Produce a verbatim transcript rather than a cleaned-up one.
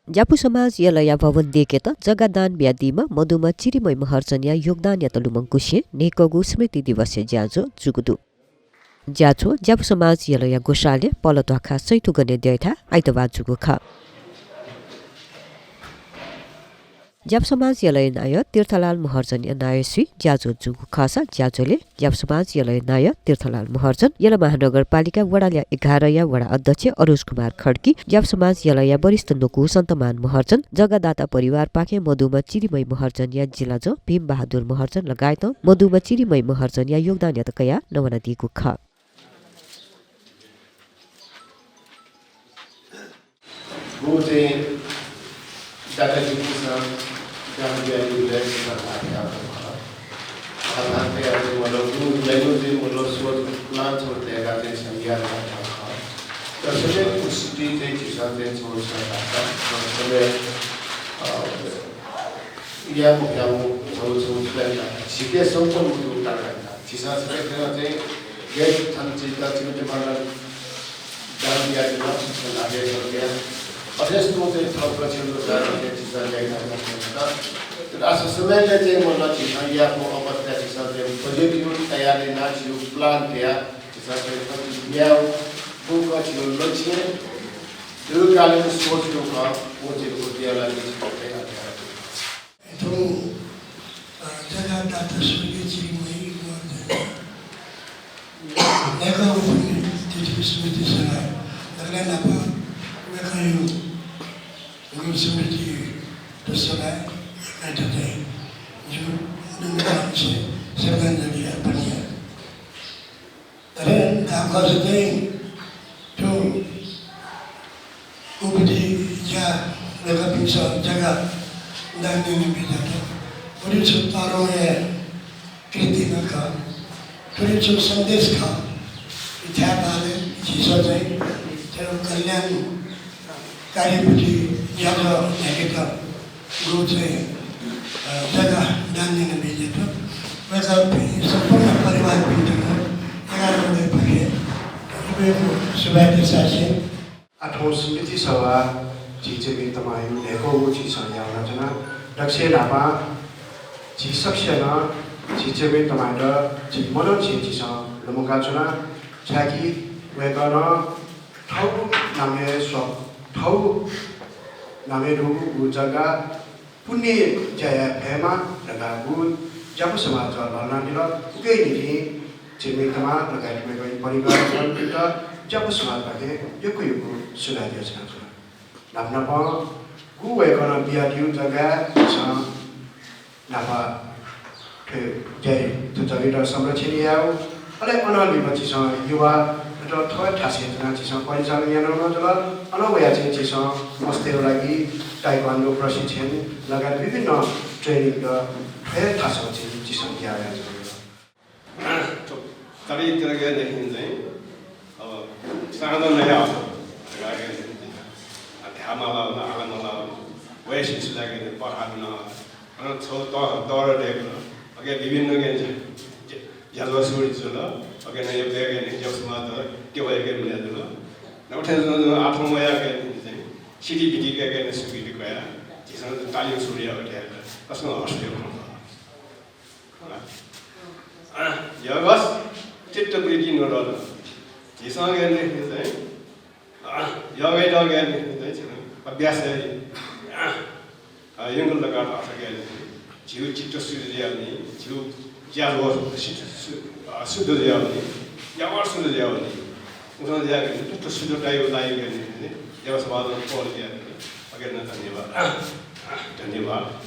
ज्यापु समाज यलया भवन देकेत जग्गा दान बियादीम्ह मदुम्ह चिरिमय महर्जनया योगदानयात लुमंकुसें न्हय्‌कःगु स्मृति दिवसया ज्याझ्वः जूगु दु। ज्याझ्वः ज्यापु समाज यलया ग्वसालय् पलध्वाखा सैथुगने द्यःथाय् आइतबाः जूगु खः। ज्यापु समाज यलया नायः तीर्थलाल महर्जनया नायःसुइ ज्याझ्वः जूगु खःसा ज्याझ्वलय् ज्यापु समाज यलया नायः तीर्थलाल महर्जन, यल महानगरपालिका वडा ल्याः एघारया वडा अध्यक्ष अरुज कुमार खड्गी, ज्यापु समाज यलया वरिष्ठ न्वकू सन्तमान महर्जन, जग्गादाता परिवारपाखें मदुम्ह चिरिमय महर्जनया जिलाजं भीम बहादुर महर्जन लगायतं मदुम्ह चिरिमय महर्जनया योगदानयात कयाः नवानादीगु खः। गु चाहिँ दातापिन्सं दान बियादीबलय् जितः भाग तयागु खः। भाग तयाः चाहिँ मतलब गु लय्‌गु चाहिँ मतलब सोच plan छगू तयाः चाहिँ संज्ञा यानागु खः। तर सबै कुसुति चाहिँ झीसं चाहिँ छगू छगू भाषा सबै, अ, याये मफयागु छगू छगू plan का। झीके सम्पूर्ण मदुगु कारणं का। झीसं सबै थें चाहिँ गैर थन चिन्ता चिन्ता मानव दान बियादीम्ह शिक्षण आदेश बिया। अथेस तुं चाहिँ थप लक्ष्य लुसाय् चाहिँ झीसं ल्याय् यानागु खः। तर आः समयलय् चाहिँ मतलब झीसं याःगु अवस्थाय् झीसं चाहिँ बजेट तयार यानाः झीगु plan तयाः झीसं चाहिँ कति ल्याः, व कति लक्ष्य दीर्घकालीन सोच दुगु खः, व चाहिँ बुद्धिया लागि झीसं तयार यानागु। थौं, अ, जग्गादाता स्वर्गीय चिरिमय महर्जन, वय्‌कःया पुण्यतिथि स्मृति सभाय् दकलय् न्हापां वय्‌कःया स्मृति सभाय् वय्‌कःयात चाहिँ जिगु नम्रतां श्रद्धाञ्जलि अर्पण याये। अथे धाःसा चाहिँ थ्व उपाधि ज्या वय्‌कःपिन्सं जग्गा दान यानाबिज्यात। उलि छु तःधंगु हे कृति नं खः। थुलि छु सन्देश खः। इच्छा पाले झीसं चाहिँ थ्व कल्याण कार्यपट्टि ज्याझ्वः न्ह्याकेत गु चाहिँ, अ, जग्गा दान यानाबिज्यात। वय्‌कःपिं सम्पूर्ण परिवारपिन्त नं एघार वडापाखें इमिगु सुभाय् देछासें। आः थौं स्मृति सभा झी चिरिमय तमाःया न्हय्‌कःगु झीसं यानाच्वना। दकलय् न्हापां झी सकसिनं झी चिरिमय तमाःयात झी मनंनिसें झीसं लुमंकाच्वना। छाय्‌कि वय्‌कलं थःगु नामय् स्व-, थःगु नामय् दुगु जग्गा पुण्य ज्या याये फयेमा धकाः गु ज्यापु समाजं ल्हानादिल। उकिया निंतिं चिरिमय तमाः लगायत वय्‌कःया परिवारजनपिन्त ज्यापु समाजपाखें यक्व यक्व सुभाय् देछानाच्वना। न्हापा न्हापं गु वय्‌कलं बियादीगु जग्गाय् झीसं न्हापा थ्व ज्याय् थ्व जग्गायात संरक्षण यायेगु, अले अनं लिपा झीसं युवात थ्व थासय् च्वनाः झीसं परिचालन यानागु नं जुल। अनं वयाः चाहिँ झीसं मस्तय्‌गु लागि ताइक्वान्डो प्रशिक्षण लगायत विभिन्न training त थ्व थासं चाहिँ झीसं बियागु जुल। तर इतरके देखिन चाहिँ अब सानो नयाँ हो। धायेमाल, हालामाल, वय्‌कःपिन्सु लागि पठाबना। अन छौ त दर देगु। अगे विभिन्न के ज्याझ्वः सुरु जुल। अगे न यक्व के ज्यापु समाज के वय्‌के मिले जुल। न उठे जुल आठौं वया के चाहिँ सिटी बिटी के के सुबिटी कया। झीसं तालिम सुरु या उठे। कसं हर्ष देगु। यगस चित्तवृत्ति नरल। झीसं के चाहिँ यगय् दगय् चाहिँ अभ्यास हे। अ, यंगल लगातार आशा गया नि। झीगु चित्त शुद्ध जुयावनी, झीगु ज्याझ्वः शुद्ध, शु-, अ, शुद्ध जुयावनी, यावर शुद्ध जुयावनी। उथं जुयावनी, शुद्ध, शुद्ध ताइगु लागि गया नि, ज्यापु समाजं पहल जुयावनी। अगे नं धन्यवाद। धन्यवाद।